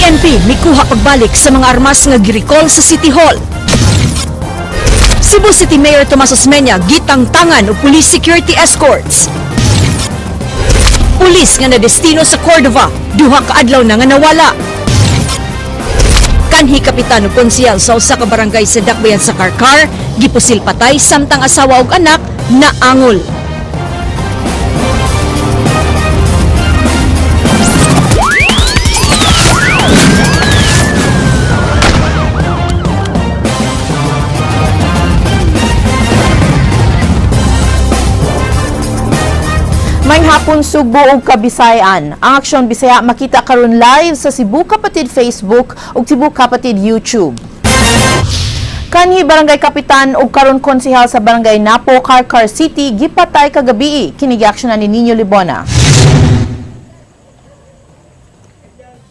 PNP mikuha pagbalik sa mga armas nga girecall sa City Hall. Cebu City Mayor Tomas Osmeña gitangtangan og police security escorts. Pulis nga nadestino sa Cordova, duha ka adlaw na nga nawala. Kanhi kapitan ug konsehal sa usa ka barangay sa Dakbayan sa Carcar, gipusil patay samtang asawa ug anak naangol. Maayong hapon, Sugbo ug Kabisayan. Ang Aksyon Bisaya makita karon live sa Cebu Kapatid Facebook ug Cebu Kapatid YouTube. Kanhi barangay kapitan ug karon konsehal sa Barangay Napo, Carcar City gipatay kagabi. Kini giaksyonan ni Nino Libona.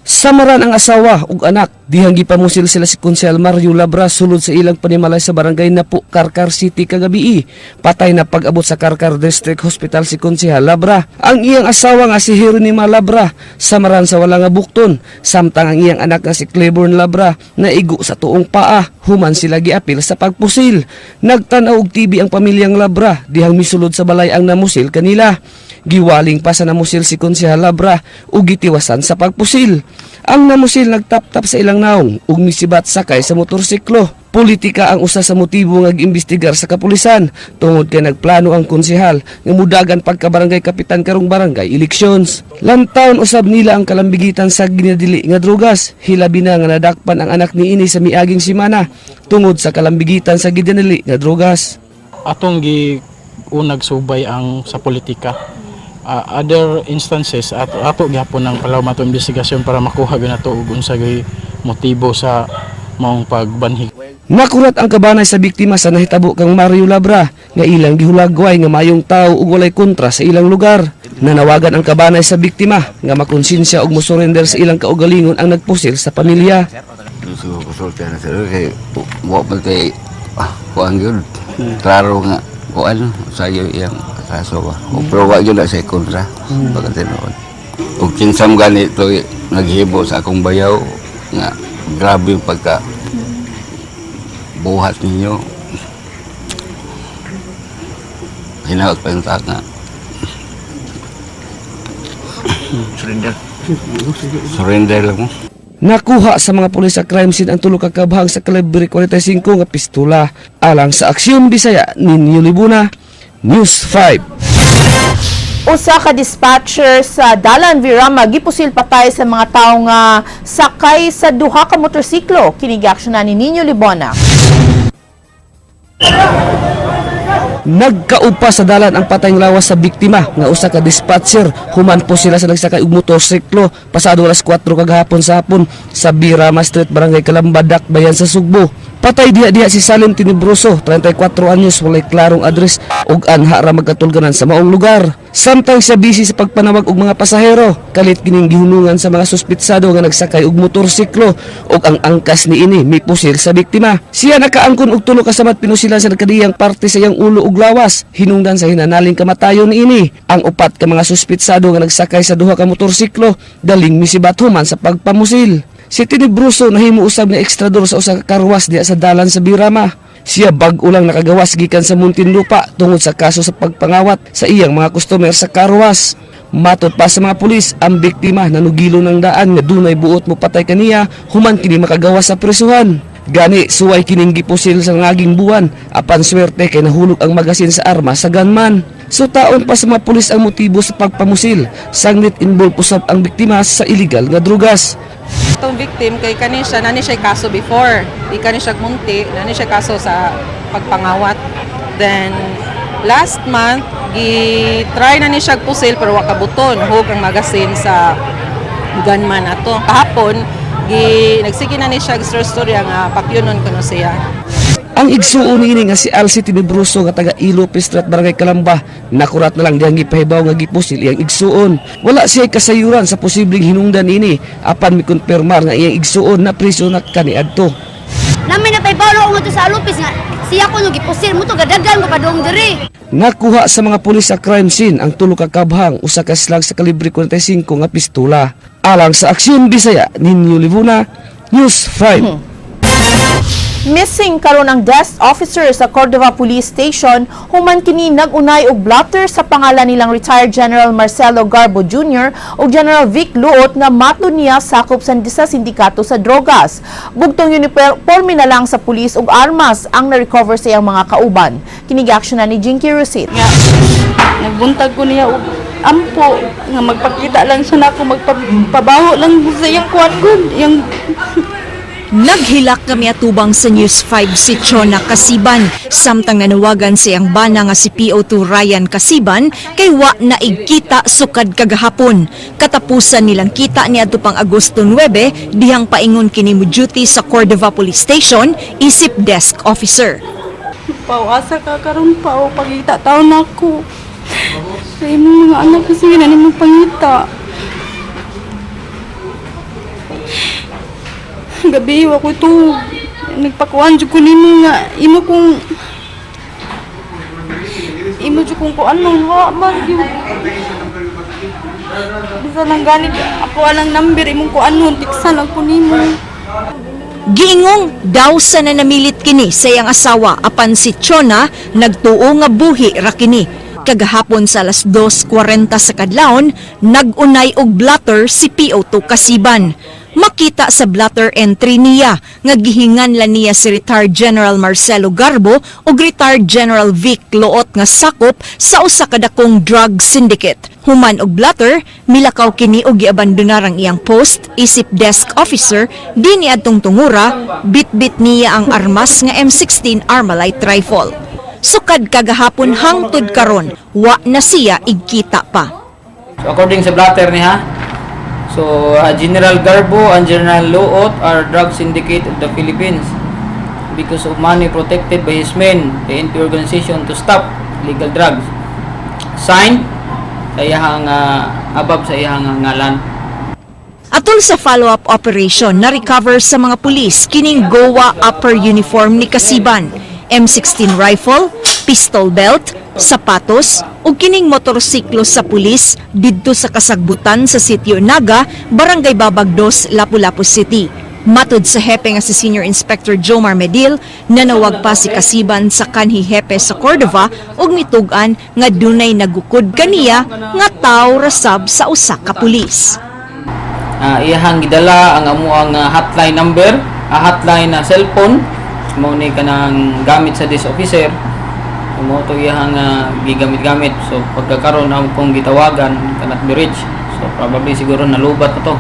Samaran ang asawa ug anak dihang gipamusil sila si Konsehal Mario Labra sulod sa ilang panimalay sa Barangay Napo, Carcar City kagabi. Patay na pag-abot sa Carcar District Hospital si Konsehal Labra. Ang iyang asawa nga si Jeronima Labra samaran sa wala nga bukton, samtang ang iyang anak nga si Cleburne Labra naigo sa tuong paa human sila giapil sa pagpusil. Nagtan-aw og TV ang pamilyang Labra dihang misulod sa balay ang namusil kanila. Giwaling pa sa namusil si Konsehal Labra ug gitiwasan sa pagpusil. Ang namusil nagtaptap sa ilang naong ug misibat sakay sa motorsiklo. Politika ang usa sa motibo nga giimbestigar sa kapulisan tungod kay nagplano ang konsehal nga mudagan pagkabarangay kapitan karong barangay elections. Lantawon usab nila ang kalambigitan sa ginadili nga drugas. Hilabi na nga nadakpan ang anak niini sa miaging simana tungod sa kalambigitan sa ginadili nga drugas. Atong gi unag subay ang sa politika. Other instances at ato gyapon ang palaw ato investigasyon para makuha gyud nato og unsa gyud motibo sa maong pagbanhig. Nakurat ang kabanay sa biktima sa nahitabo kang Mario Labra nga ilang gihulagway nga mayong tao ug walay kontra sa ilang lugar. Nanawagan ang kabanay sa biktima nga makonsensya ug mosurrender sa ilang kaugalingon ang nagpusil sa pamilya. Gusto ko konsulta na sir kay wa pa kay kuan gyud. Klaro nga kuan sa iyo iyang kaso ba. O, pero wa gyud na sa kontra pagka tinuod. Ug kinsam gani to naghibo sa akong bayaw nga grabe yung pagka buhat ninyo. Hinaot pa yung nga. Surrender. Surrender lang mo. Nakuha sa mga pulis sa crime scene ang tulo ka kabhang sa kalibre 45 nga pistola. Alang sa Aksyon Bisaya, Ninyo Libuna, News 5. Usa ka dispatcher sa Dalan Virama gipusil patay sa mga tawo nga sakay sa duha ka motorsiklo. Kini giaksyonan ni Nino Libona. Nagkaupa sa dalan ang patayng lawas sa biktima nga usa ka dispatcher human po sila sa nagsakay og motorsiklo pasado alas 4 kagahapon sa hapon sa Birama Street, Barangay Kalamba, Dakbayan sa Sugbo. Patay diha-diha si Salim Tenebroso, 34 anyos, walay klarong address ug anha ra magkatulganan sa maong lugar. Samtang siya busy sa pagpanawag og mga pasahero, kalit kining gihunungan sa mga suspitsado nga nagsakay og motorsiklo ug ang angkas niini mipusil sa biktima. Siya nakaangkon og tulo ka samat pinusilan sa nagkadiyang parte sa iyang ulo ug lawas, hinungdan sa hinanaling kamatayon niini. Ang upat ka mga suspitsado nga nagsakay sa duha ka motorsiklo, daling misibat human sa pagpamusil. Si Tenebroso nahimo usab nga ekstrador sa usa ka karwas diha sa dalan sa Birama. Siya bag-o lang nakagawas gikan sa Muntinlupa tungod sa kaso sa pagpangawat sa iyang mga customer sa karwas. Matod pa sa mga pulis, ang biktima nanugilo ng daan nga dunay buot mo patay kaniya human kini makagawas sa presuhan. Gani suway kining gipusil sa ngaging buwan apan swerte kay nahulog ang magasin sa arma sa gunman. So taon pa sa mga pulis ang motibo sa pagpamusil. Sanglit involved usab ang biktima sa illegal nga drugas. Itong victim kay kani siya nani siya kaso before. Di kani siya munti, nani siya kaso sa pagpangawat. Then last month gi-try na ni siya pusil pero wa kabuton, hug ang magasin sa gunman ato. Kahapon gi nagsige na ni siya storya nga pakyunon kuno siya. Ang igsuon niini nga si Alci Tenebroso nga taga Ilo Street, Barangay Kalamba, nakurat na lang diyang gipahibaw nga gipusil iyang igsuon. Wala siya kasayuran sa posibleng hinungdan ini apan mikumpirmar nga iyang igsuon na priso na kaniadto. Namin na paibalo ko sa Alupis nga. Siya ko nung gipusil mo to gadagan ko padung diri. Nakuha sa mga pulis sa crime scene ang tulo ka kabhang, usa ka slag sa kalibre 45 nga pistola. Alang sa Aksyon Bisaya, Ninyo Livuna, News 5. Missing karon ang desk officer sa Cordova Police Station human kini nag-unay og blotter sa pangalan nilang retired General Marcelo Garbo Jr. ug General Vic Luot nga matod niya sakop sa sindikato sa drogas. Bugtong uniforme na lang sa pulis ug armas ang na-recover sa iyang mga kauban. Kini action na ni Jinky Rusit. Nga nagbuntag ko niya og ampo nga magpakita lang siya nako, magpabaho lang sa iyang kuan gud iyang. Naghilak kami atubang sa News 5 si Chona Kasiban samtang nanawagan siyang bana nga si PO2 Ryan Kasiban kay wa na igkita sukad kagahapon. Katapusan nilang kita ni adto pang Agosto 9 dihang paingon kini mo duty sa Cordova Police Station isip desk officer. Pao, asa ka karon, Pao? Pangita taon nako sa imong mga anak kasi na nimo pangita. Gabi wa ko to nagpakuan jud ko nimo nga imo kung imo jud kung kuan man wa man gyud. Bisa lang ganit ako alang number imong kuan nun, tiksa lang ko nimo. Giingong daw sa nanamilit kini sa iyang asawa apan si Chona nagtuo nga buhi ra kini. Kagahapon sa alas 2:40 sa kadlawon, nag-unay og blotter si PO2 Kasiban. Makita sa blotter entry niya nga gihingan la niya si retired General Marcelo Garbo ug retired General Vic Loot nga sakop sa usa ka dakong drug syndicate. Human og blotter, milakaw kini og giabandonar ang iyang post isip desk officer di niadtong tungura, bitbit niya ang armas nga M16 Armalite rifle. Sukad kagahapon hangtod karon, wa na siya igkita pa. So according sa blatter niya, so General Garbo and General Loot are drug syndicate of the Philippines because of money protected by his men, the NP organization to stop legal drugs. Signed sa iyahang above sa iyahang ngalan. Atol sa follow-up operation, na-recover sa mga pulis kining Goa upper uniform ni Kasiban, M16 rifle, pistol belt, sapatos, ug kining motorsiklo sa pulis didto sa kasagbutan sa Sitio Naga, Barangay Babag 2, Lapu-Lapu City. Matod sa hepe nga si Senior Inspector Jomar Medil, nanawag pa si Kasiban sa kanhi hepe sa Cordova ug mitug-an nga dunay nagukod kaniya nga tawo rasab sa usa ka pulis. Iyahang gidala ang amuang hotline number, hotline na cellphone mao ni kanang gamit sa this officer. So, mao to iyahang gigamit-gamit. So pagkakaroon ang kong gitawagan cannot be reached. So probably siguro nalubat na to.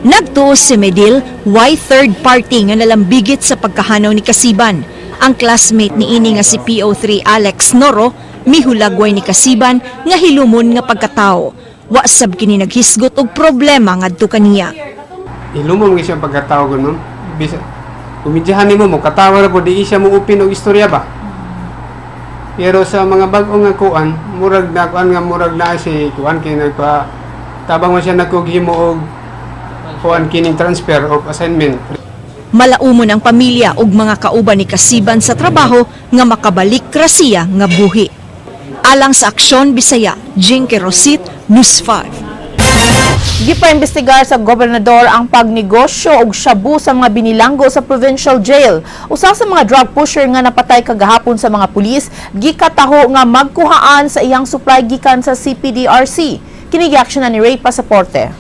Nagtuo si Medil, way third party nga nalambigit sa pagkahanaw ni Kasiban. Ang classmate ni ini nga si PO3 Alex Noro, mihulagway ni Kasiban nga hilumon nga pagkatao. Wa sab kini naghisgot og problema ngadto kaniya. Hilumon nga siyang pagkatao gun, ma'am. Bisa kumidyahan nimo mo katawa ra po, di siya mo upin og istorya ba. Pero sa mga bag-o nga kuan, murag na kuan nga murag na si kuan kay nagpa tabang man siya nagkughimo og kuan kining transfer of assignment. Malaumon ang pamilya ug mga kauban ni Kasiban sa trabaho nga makabalik ra siya nga buhi. Alang sa Aksyon Bisaya, Jinky Rosit, News 5. Gipaimbestigar sa gobernador ang pagnegosyo og shabu sa mga binilanggo sa provincial jail. Usa sa mga drug pusher nga napatay kagahapon sa mga pulis, gikataho nga magkuhaan sa iyang supply gikan sa CPDRC. Kini action na ni Ray Pasaporte.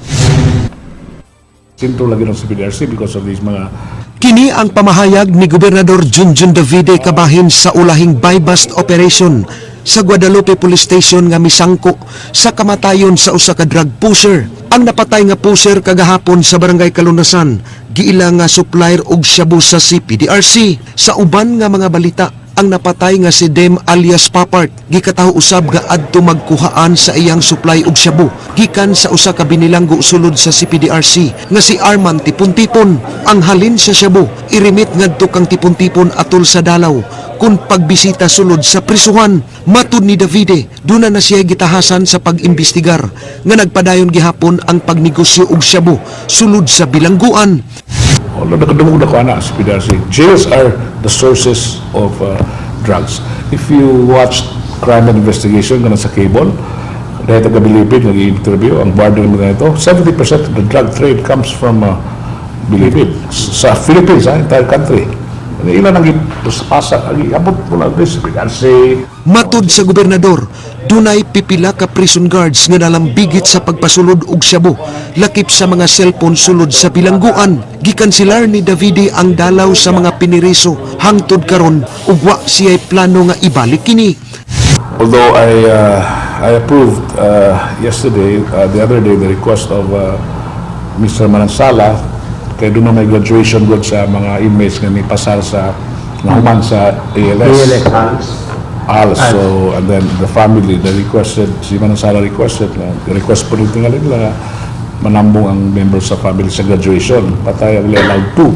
Sentro lagi ng CPDRC because of these mga Kini ang pamahayag ni Gobernador Junjun Davide kabahin sa ulahing buy-bust operation sa Guadalupe Police Station nga misangko sa kamatayon sa usa ka drug pusher. Ang napatay nga pusher kagahapon sa Barangay Kalunasan, giila nga supplier og shabu sa CPDRC. Sa uban nga mga balita, ang napatay nga si Dem alias Papart gikataho usab nga adto magkuhaan sa iyang supply og shabu gikan sa usa ka binilanggo sulod sa CPDRC nga si Arman Tipon-Tipon. Ang halin sa shabu irimit ngadto kang Tipon-Tipon atol sa dalaw kun pagbisita sulod sa prisuhan. Matud ni Davide, duna na siya gitahasan sa pag-imbestigar nga nagpadayon gihapon ang pagnegosyo og shabu sulod sa bilangguan. Although nakadungog na ko ana sa CPDRC. Jails are the sources of drugs. If you watch Crime and Investigation kana sa cable, dahil taga Bilibid, nag-interview, ang warden mga ito, 70% of the drug trade comes from Bilibid. Sa Philippines, ha, entire country. Ilan ang pasa, ang abot mo lang this, CPDRC. Matud sa gobernador, dunay pipila ka prison guards nga nalambigit sa pagpasulod og shabu, lakip sa mga cellphone sulod sa bilangguan. Gikanselar ni Davide ang dalaw sa mga piniriso hangtod karon ug wa siya'y plano nga ibalik kini. Although I approved yesterday, the other day, the request of Mr. Manansala, kay doon na may graduation good sa mga inmates nga pasar sa nahuman sa ALS. ALS. ALS. So, and then the family, they requested, si Manansala requested, na, request po rin tingali nila nga manambong ang members sa family sa graduation. Patay only allowed two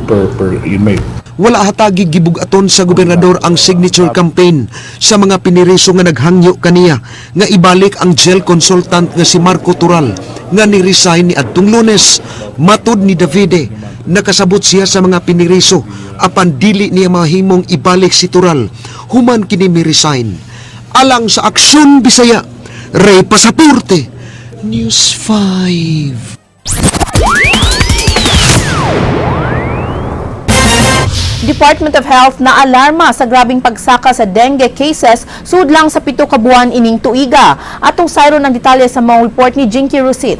per inmate. Wala hatagi gibug-aton sa gobernador ang signature campaign sa mga piniriso nga naghangyo kaniya nga ibalik ang jail consultant nga si Marco Tural nga ni-resign ni adtong Lunes. Matud ni Davide, nakasabot siya sa mga piniriso apan dili niya mahimong ibalik si Tural human kini mi-resign. Alang sa Aksyon Bisaya, Ray Pasaporte, News 5. Department of Health na alarma sa grabing pagsaka sa dengue cases sudlang sa 7 ka buwan ining tuiga. Atong sayron ang detalye sa mga report ni Jinky Rusit.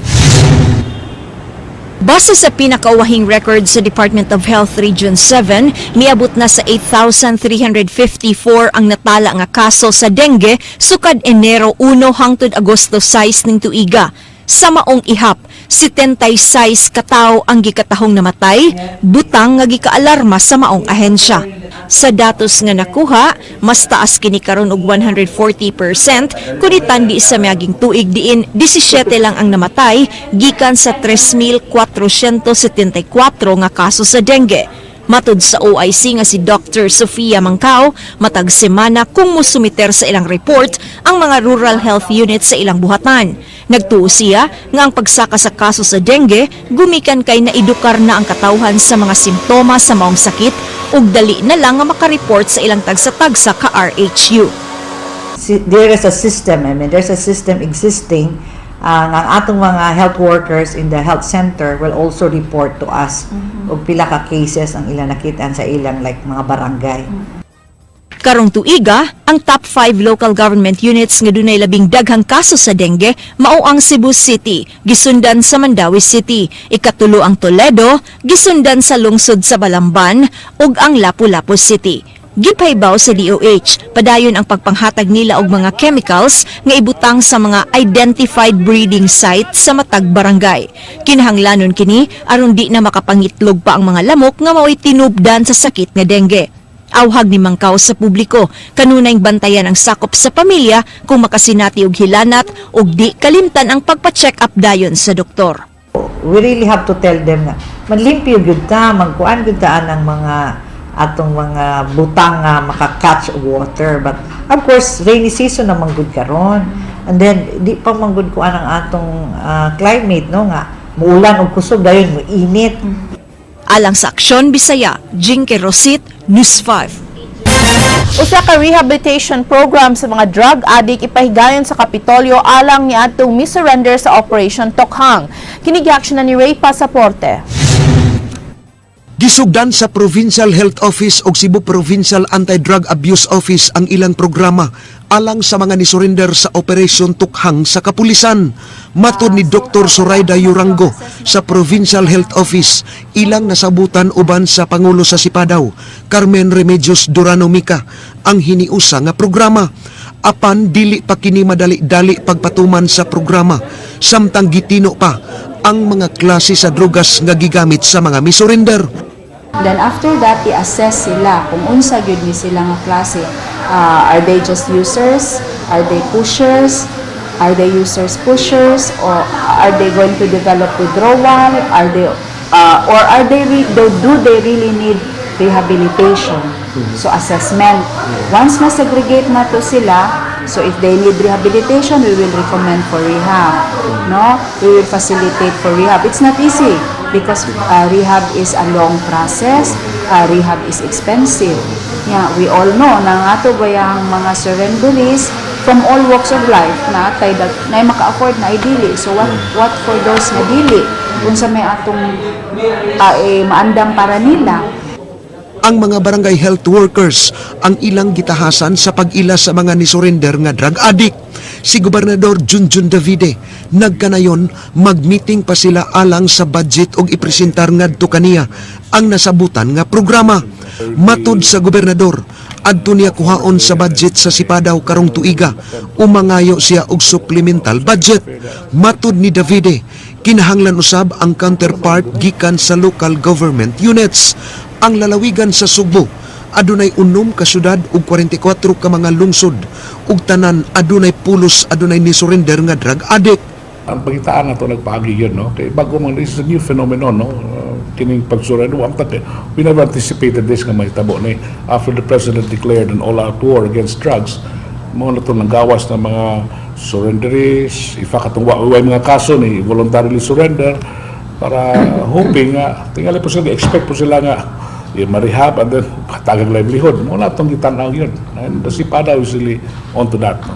Base sa pinakauwahing record sa Department of Health Region 7, niabot na sa 8,354 ang natala nga kaso sa dengue sukad Enero 1 hangtod Agosto 6 ning tuiga. Sa maong ihap, 76 katawo ang gikatahong namatay, butang nga gikaalarma sa maong ahensya. Sa datos nga nakuha, mas taas kini karon og 140% kun itandi sa miaging tuig diin 17 lang ang namatay gikan sa 3,474 nga kaso sa dengue. Matud sa OIC nga si Dr. Sofia Mangkao, matag semana kung musumiter sa ilang report ang mga rural health units sa ilang buhatan. Nagtuo siya nga ang pagsaka sa kaso sa dengue gumikan kay naedukar na ang katawhan sa mga simptomas sa maong sakit ug dali na lang nga makareport sa ilang tagsa-tagsa ka RHU. There is a system, I mean, there's a system existing ang atong mga health workers in the health center will also report to us og pila ka cases ang ilang nakitaan sa ilang like mga barangay. Karong tuiga, ang top 5 local government units nga dunay labing daghang kaso sa dengue mao ang Cebu City, gisundan sa Mandaue City, ikatulo ang Toledo, gisundan sa lungsod sa Balamban ug ang Lapu-Lapu City. Gipahibaw sa DOH, padayon ang pagpanghatag nila og mga chemicals nga ibutang sa mga identified breeding sites sa matag barangay. Kinahanglanon kini aron di na makapangitlog pa ang mga lamok nga mao'y tinubdan sa sakit nga dengue. Awhag ni Mangkaw sa publiko, kanunayng bantayan ang sakop sa pamilya kung makasinati og hilanat ug di kalimtan ang pagpa-check up dayon sa doktor. We really have to tell them na manlimpyo gyud ta, magkuan gyud ta ang mga atong mga butang nga maka-catch water. But of course, rainy season na manggud karon. And then di pa manggud kuan ang atong climate, no, nga muulan og kusog, dayon mo init. Alang sa Aksyon Bisaya, Jinky Rosit, News 5. Usa ka rehabilitation program sa mga drug addict ipahigayon sa Kapitolyo alang niadtong mi-surrender sa Operation Tokhang. Kini giaksyonan ni Ray Pasaporte. Gisugdan sa Provincial Health Office ug Cebu Provincial Anti-Drug Abuse Office ang ilang programa alang sa mga nisurrender sa Operation Tokhang sa kapulisan. Matod ni Dr. Zoraida Yurango sa Provincial Health Office, ilang nasabutan uban sa Pangulo sa Sipadaw, Carmen Remedios Durano Mica, ang hiniusa nga programa. Apan dili pa kini madali-dali pagpatuman sa programa samtang gitino pa ang mga klase sa drogas nga gigamit sa mga misurrender. Then after that, i-assess sila kung unsa gyud ni sila nga klase. Are they just users? Are they pushers? Are they users pushers? Or are they going to develop withdrawal? Are they or are they re- do, do they really need rehabilitation? So assessment. Once na-segregate na to sila, so if they need rehabilitation, we will recommend for rehab. No? We will facilitate for rehab. It's not easy. Because rehab is a long process, rehab is expensive. Yeah, we all know na ang ato bayang mga surrenderees from all walks of life na tay dag na maka-afford na dili. So what for those nga dili? Unsa may atong eh, maandam para nila? Ang mga barangay health workers ang ilang gitahasan sa pag-ila sa mga nisurrender nga drug addict. Si Gobernador Junjun Davide nagkanayon mag-meeting pa sila alang sa budget og ipresentar ngadto kaniya ang nasabutan nga programa. Matud sa gobernador, adto niya kuhaon sa budget sa Sipadaw karong tuiga, umangayo siya og supplemental budget. Matud ni Davide, kinahanglan usab ang counterpart gikan sa local government units. Ang lalawigan sa Sugbo adunay 6 ka syudad ug 44 ka mga lungsod ug tanan adunay pulos adunay ni-surrender nga drug addict. Ang pangitaan na to nagpaagi yun, no? Kay bago man, this is a new phenomenon, no? Kining pagsurrender, we never anticipated this nga mahitabo ni. After the President declared an all-out war against drugs, mao na to nanggawas na mga surrenderies, ifa katong wa mga kaso ni voluntarily surrender para hoping nga tingali po sila, expect po sila nga yung ma-rehab and then patagag livelihood. Mao na itong gitanaw yun. And the Sipada is really onto that. No?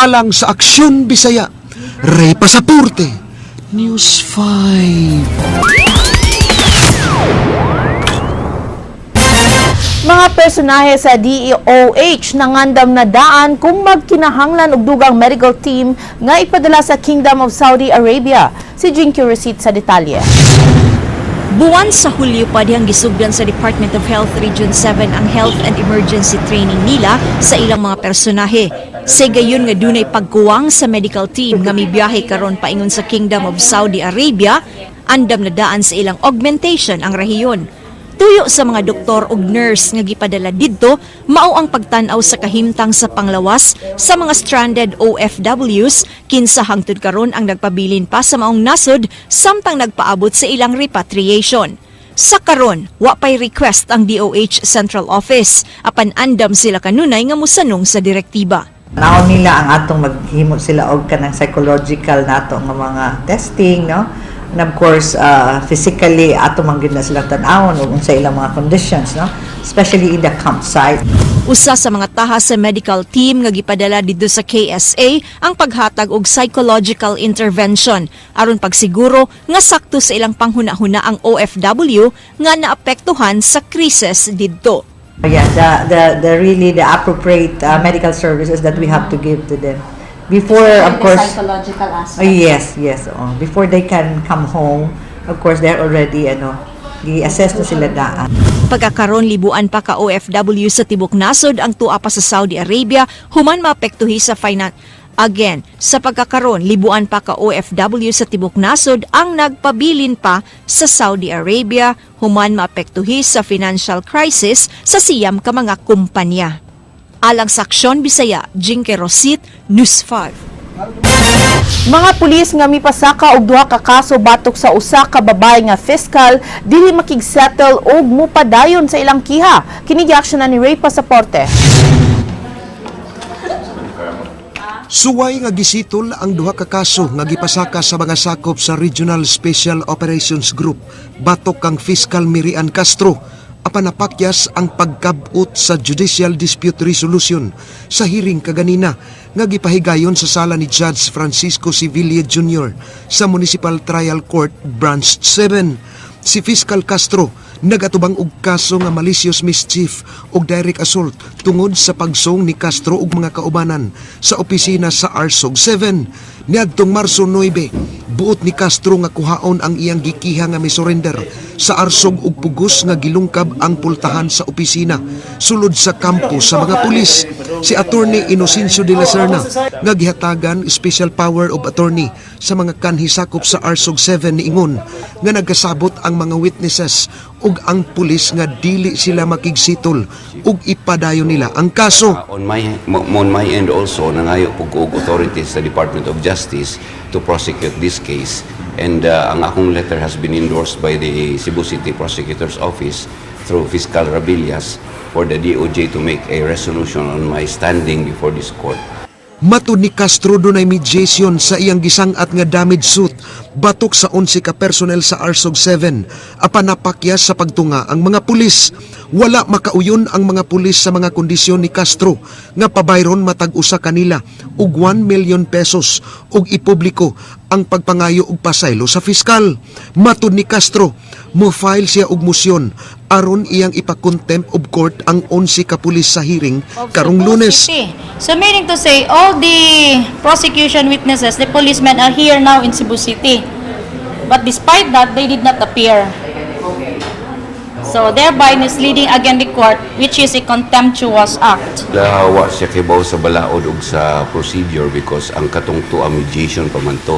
Alang sa Aksyon Bisaya, Ray Pasaporte, News 5. Mga personahe sa DOH nangandam na daan kung magkinahanglan og dugang medical team nga ipadala sa Kingdom of Saudi Arabia. Si Jinky Receipt sa detalye. Buwan sa Hulyo pa dihang gisugdan sa Department of Health Region 7 ang health and emergency training nila sa ilang mga personahe. Sa gayon nga dunay pagkuwang sa medical team nga mibiyahe karon paingon sa Kingdom of Saudi Arabia, andam na daan sa ilang augmentation ang rehiyon. Tuyo sa mga doktor ug nurse nga gipadala didto mao ang pagtan-aw sa kahimtang sa panglawas sa mga stranded OFWs kinsa hangtod karon ang nagpabilin pa sa maong nasod samtang nagpaabot sa ilang repatriation. Sa karon, wa pay request ang DOH Central Office apan andam sila kanunay nga mosanong sa direktiba. Naon nila ang atong maghimo sila og kanang psychological nato nga mga testing, no? And of course, physically ato man gyud na sila tan-awon ug unsa ilang mga conditions, no? Especially in the campsite. Usa sa mga taha sa medical team nga gipadala didto sa KSA ang paghatag og psychological intervention aron pagsiguro nga sakto sa ilang panghuna-huna ang OFW nga naapektuhan sa krisis didto. Yeah, the really the appropriate medical services that we have to give to them. Before, of course, Psychological aspect. Oh, yes. Oh. Before they can come home, of course, they're already, ano, gi-assess na sila daan. Pagkakaron, libuan pa ka OFW sa tibok nasod ang tua pa sa Saudi Arabia human maapektuhi sa finan. Again, sa pagkakaron, libuan pa ka OFW sa tibok nasod ang nagpabilin pa sa Saudi Arabia human maapektuhi sa financial crisis sa siyam ka mga kumpanya. Alang sa Aksyon Bisaya, Jinke Rosit, News 5. Mga pulis nga mipasaka og duha ka kaso batok sa usa ka babae nga fiscal dili makig-settle og mupadayon sa ilang kiha. Kini giaksyonan ni Ray Pasaporte. Suway nga gisitol ang duha ka kaso nga gipasaka sa mga sakop sa Regional Special Operations Group batok kang Fiscal Mirian Castro apan napakyas ang pagkabut sa Judicial Dispute Resolution sa hearing kaganina nga gipahigayon sa sala ni Judge Francisco Sevilla Jr. sa Municipal Trial Court Branch 7. Si Fiscal Castro nagatubang og kaso nga malicious mischief ug direct assault tungod sa pagsong ni Castro ug mga kaubanan sa opisina sa ARSOG 7 niadtong Marso 9. Buot ni Castro nga kuhaon ang iyang gikiha nga misurrender sa ARSOG ug pugos nga gilungkab ang pultahan sa opisina sulod sa kampo sa mga pulis. Si Attorney Inocencio de la Serna nga gihatagan special power of attorney sa mga kanhi sakop sa ARSOG 7 niingon nga nagkasabot ang mga witnesses ug ang pulis nga dili sila makigsitol ug ipadayon nila ang kaso. On my end also, nangayo po ko og authorities sa Department of Justice to prosecute this case. And ang akong letter has been endorsed by the Cebu City Prosecutor's Office through Fiscal Rabillas for the DOJ to make a resolution on my standing before this court. Matud ni Castro, dunay mediation sa iyang gisang-at nga damage suit batok sa 11 ka personnel sa ARSOG 7 apan napakyas sa pagtunga ang mga pulis. Wala makauyon ang mga pulis sa mga kondisyon ni Castro nga pabayron matag usa kanila og 1 million pesos ug ipubliko ang pagpangayo og pasaylo sa fiskal. Matud ni Castro, mo-file siya og mosyon aron iyang ipa-contempt of court ang 11 ka pulis sa hearing of karong Cebu Lunes. City. So meaning to say, all the prosecution witnesses, the policemen are here now in Cebu City. But despite that, they did not appear. So thereby misleading again the court, which is a contemptuous act. Wa siya kibaw sa balaod og sa procedure because ang katong to mediation pa man to.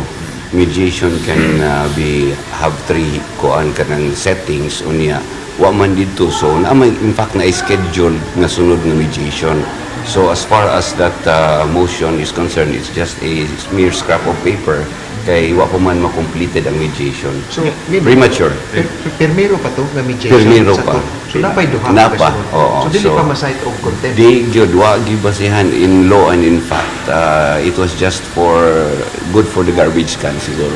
Mediation can be have three kuan kanang settings unya wa man didto, so na may in fact na schedule nga sunod nga mediation. So as far as that motion is concerned, it's just a mere scrap of paper kay wa pa man ma-completed ang mediation. So, premature. Pirmero pa to nga mediation? Pirmero pa. So napay duha? Napa, oo. So dili pa ma-cite og contempt? Di gyud, wa gibasihan in law and in fact. It was just for good for the garbage can siguro.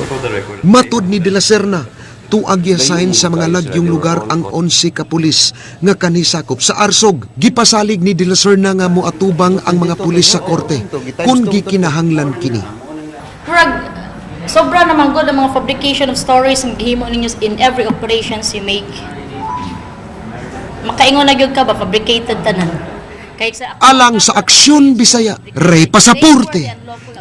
Matud ni De La Serna, tuag giassign sa mga lagyong lugar ang 11 ka pulis nga kanisakop sa ARSOG. Gipasalig ni De La Serna nga moatubang ang mga pulis sa korte kung gikinahanglan kini. Murag, sobra naman gud ang mga fabrication of stories ang gihimo ninyo in every operations you make. Makaingon na gyud ka ba, fabricated tanan. Kay sa Alang sa Aksyon Bisaya, Ray Pasaporte,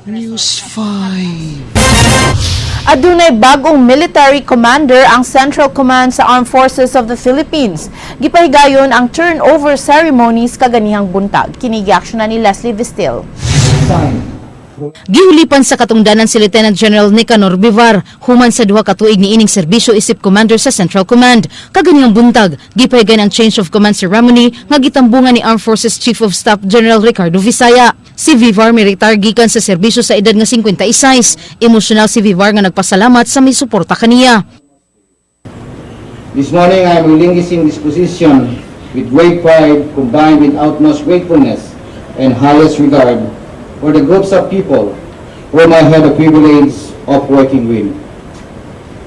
News 5. Adunay bagong military commander ang Central Command sa Armed Forces of the Philippines. Gipahigayon ang turnover ceremonies kaganihang buntag. Kini giaksyonan na ni Leslie Vistil. Gihulipan sa katungdanan si Lieutenant General Nicanor Bivar human sa 2 ka tuig niining serbisyo isip commander sa Central Command. Kaganihang buntag, gipahigayon ang change of command ceremony nga gitambungan ni Armed Forces Chief of Staff General Ricardo Visaya. Si Vivar mi-retire gikan sa serbisyo sa edad nga 56. Emosyonal si Vivar nga nagpasalamat sa may suporta kaniya. This morning, I am relinquishing this position with great pride combined with utmost gratefulness and highest regard for the groups of people whom I had the privilege of working with.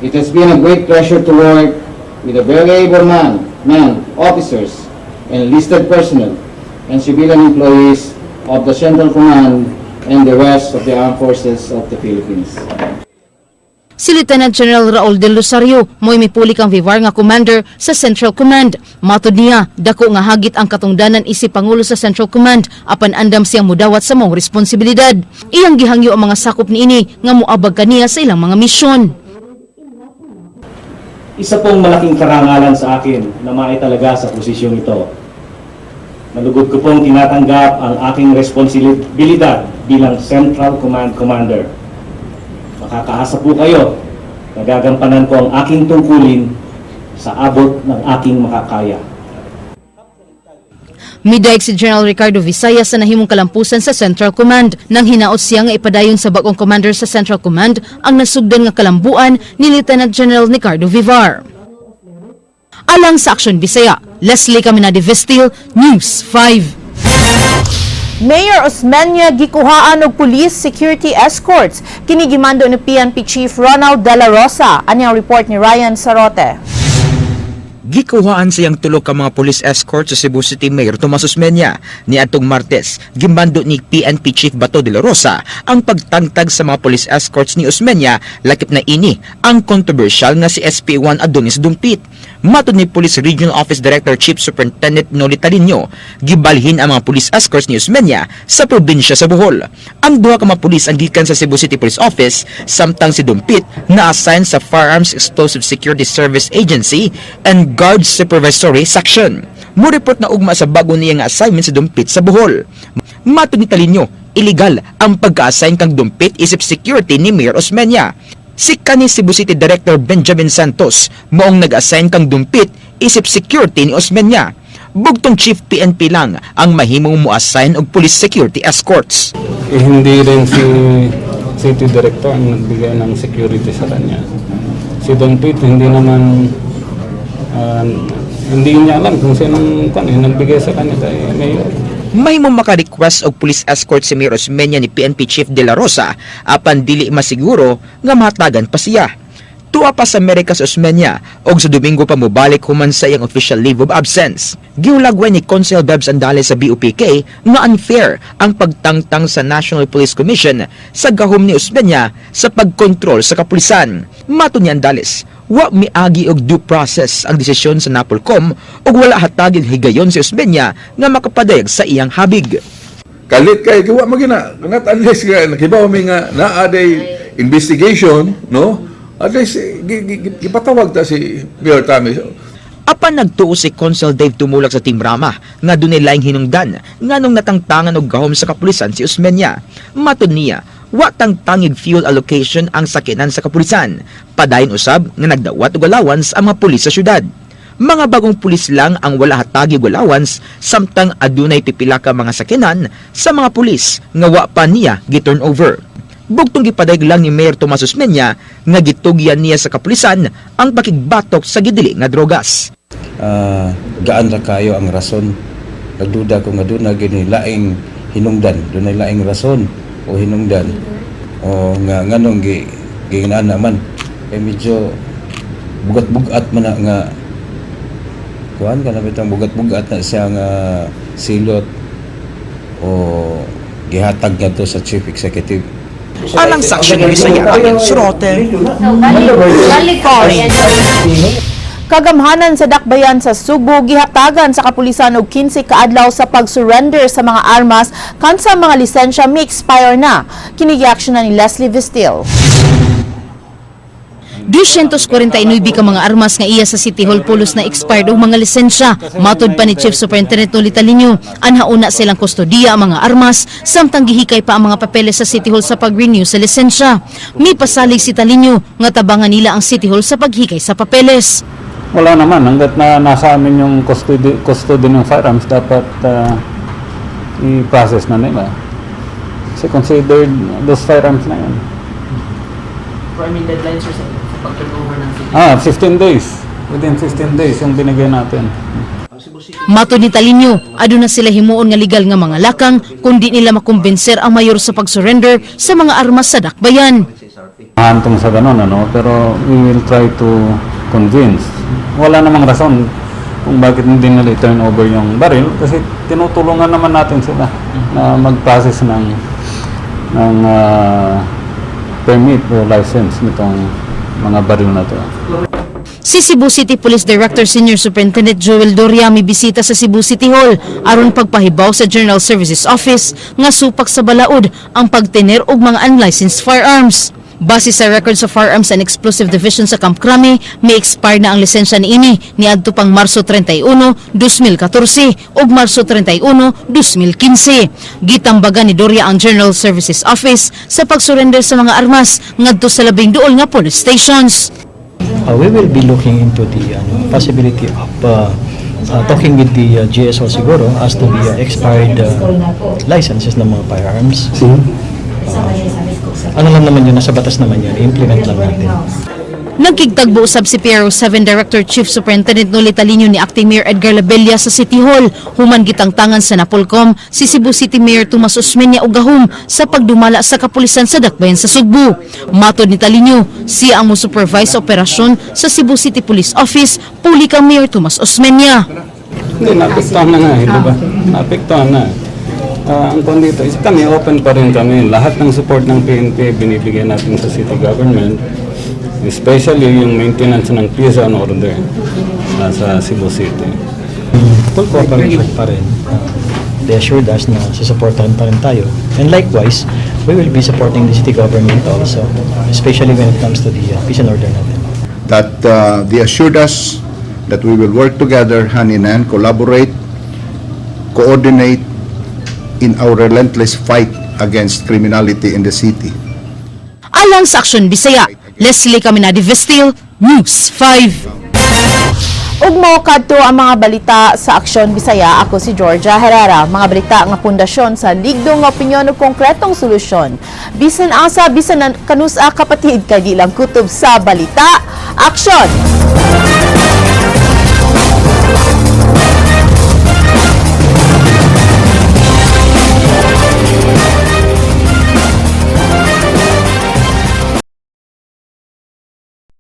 It has been a great pleasure to work with a very able man, officers, enlisted personnel, and civilian employees of the Central Command and the rest of the Armed Forces of the Philippines. Si Lieutenant General Raul Del Rosario mo'y mipuli kang Vivar nga commander sa Central Command. Matod niya, dako nga hagit ang katungdanan isip Pangulo sa Central Command apan andam siyang mudawat sa maong responsibilidad. Iyang gihangyo ang mga sakop niini nga moabag kaniya sa ilang mga misyon. Isa pong malaking karangalan sa akin na maitalaga sa posisyong ito. Malugod ko pong tinatanggap ang aking responsibilidad bilang Central Command Commander. Makakaasa po kayo na gagampanan ko ang aking tungkulin sa abot ng aking makakaya. Midayeg si General Ricardo Visaya sa nahimong kalampusan sa Central Command. Nang hinaot siya nga ipadayon sa bagong commander sa Central Command ang nasugdan nga kalambuan ni Lieutenant General Ricardo Vivar. Alang sa Aksyon Bisaya, Leslie Caminade Vestil, News 5. Mayor Osmeña gikuhaan og police security escorts. Kini gimando ni PNP Chief Ronald Dela Rosa. Ani ang report ni Ryan Sarote. Gikuhaan siyang tulo ka mga police escort sa Cebu City Mayor Tomas Osmeña. Niadtong Martes, gimando ni PNP Chief Bato de la Rosa ang pagtangtag sa mga police escorts ni Osmeña, lakip na ini ang controversial nga si SP1 Adonis Dumpit. Matod ni Police Regional Office Director Chief Superintendent Noli Talino, gibalhin ang mga police escorts ni Osmeña sa probinsya sa Bohol. Ang duha ka mga pulis ang gikan sa Cebu City Police Office, samtang si Dumpit na-assign sa Firearms Explosive Security Service Agency and Guard Supervisory Section. Mo-report na ugma sa bago niya nga assignment si Dumpit sa Bohol. Matod ni Talino, illegal ang pagka-assign kang Dumpit isip security ni Mayor Osmeña. Si kani Cebu City Director Benjamin Santos moong nag-assign kang Dumpit isip security ni Osmeña. Bugtong Chief PNP lang ang mahimong mo-assign og police security escorts. Eh, hindi rin si City Director ang nagbigay ng security sa kanya. Si Don Pete, hindi naman, hindi niya alam kung sinong nagbigay sa kanya kay Mayor. Mahimo maka-request og police escort si Mayor Osmeña ni PNP Chief De La Rosa apan dili masiguro nga mahatagan pa siya. Tuwa pa sa Amerika si Osmeña og sa Domingo pa mobalik human sa iyang official leave of absence. Giulagway ni Konsehal Bebs Andales sa BUPK nga unfair ang pagtangtang sa National Police Commission sa gahom ni Osmeña sa pagkontrol sa kapulisan. Matod ni Andales, wa miagi og due process ang desisyon sa Napolcom ug wala hatagig higayon si Osmeña nga makapadayag sa iyang habig. Kalit kay gawa mo gina, not unless nga nakibaw mi nga naa day investigation, no? At least eh, gipatawag ta si Mayor Tommy. Apan nagtuo si Konsehal Dave Tumulak sa Team Rama nga dunay laing hinungdan nganong natangtangan og gahom sa kapulisan si Osmeña. Matod niya, wa tangtangig fuel allocation ang sakyanan sa kapulisan. Padayon usab nga nagdawat og allowance ang mga pulis sa syudad. Mga bagong pulis lang ang wala hatagi og allowance, samtang adunay pipila ka mga sakyanan sa mga pulis nga wa pa niya gi-turn over. Bugtong gipadayag lang ni Mayor Tomas Osmeña nga gitugyan niya sa kapulisan ang pakigbatok sa gidili nga drogas. Gaan ra kayo ang rason. Nagduda ko nga doon na gini laing hinungdan, doon ay laing rason o hinungdan o nga nganong gi ginana man eh, medyo bugat-bugat man na nga kuan ka na bitang bugat-bugat na siya nga silot o gihatag nga to sa chief executive. Alang sa Aksyon Bisaya, Ayan Surote. Balik. Kagamhanan sa Dakbayan sa Sugbo gihatagan sa kapulisan og 15 ka adlaw sa pag-surrender sa mga armas kansa mga lisensya mi-expire na. Kini na ni Leslie Vestil. 249 ka mga armas nga iya sa City Hall pulos na expired og mga lisensya. Matod pa ni Chief Superintendent Noli Talino, anhauna silang kustodiya ang mga armas samtang gihikay pa ang mga papeles sa City Hall sa pag-renew sa lisensya. Mipasalig si Talino nga tabangan nila ang City Hall sa paghikay sa papeles. Wala naman, hanggat na nasa amin yung custody ng firearms, dapat i-process na nila. Kasi considered those firearms na yun. I mean, deadline, sir, sa pag-turnover ng city? Ah, 15 days. Within 15 days yung binigay natin. Matod ni Talino, aduna sila himuon nga legal nga mga lakang kung di nila makumbinser ang mayor sa pag-surrender sa mga armas sa Dakbayan. Hantong sa ganun, ano? Pero we will try to convince. Wala namang rason kung bakit hindi nila i-turn over yung baril kasi tinutulungan naman natin sila na mag-process ng permit o license nitong mga baril na to. Si Cebu City Police Director Senior Superintendent Joel Doria bisita sa Cebu City Hall aron pagpahibaw sa General Services Office nga supak sa balaod ang pagtener og mga unlicensed firearms. Base sa records sa Firearms and Explosive Division sa Camp Crame, may expire na ang lisensya niini niadto pang Marso 31, 2014 ug Marso 31, 2015. Gitambagan ni Doria ang General Services Office sa pagsurrender sa mga armas ngadto sa labing duol nga police stations. We will be looking into the ano, possibility of talking with the GSO siguro as to the expired licenses ng mga firearms. Ano lang naman yun, nasa batas naman yun, i-implement lang natin. Nagkigtagbo usab si PRO 7 Director Chief Superintendent Noli Talino ni Acting Mayor Edgar Labella sa City Hall. Human gitangtangan sa Napolcom si Cebu City Mayor Tomas Osmeña og gahom sa pagdumala sa kapulisan sa Dakbayan sa Sugbo. Matod ni Talino, siya ang mo-supervise sa operasyon sa Cebu City Police Office puli kang Mayor Tomas Osmeña. Hindi, naapektuhan na nga eh, di ba? Naapektuhan na. Ang kung dito is kami, open pa rin kami. Lahat ng support ng PNP binibigay natin sa city government. Especially yung maintenance ng peace and order sa Cebu City. Full cooperation pa rin. They assured us na susuportahan pa rin tayo. And likewise, we will be supporting the city government also, especially when it comes to the peace and order natin. That they assured us that we will work together hand in hand, collaborate, coordinate in our relentless fight against criminality in the city. Alang sa Aksyon Bisaya, Leslie Caminadi Vestil, News 5. Ug mao kadto ang mga balita sa Aksyon Bisaya. Ako si Georgia Herrera. Mga balita nga pundasyon sa ligdong nga opinyon ug konkretong solusyon. Bisan asa, bisan kanus-a, kapatid, kay di lang kutob sa balita. Aksyon!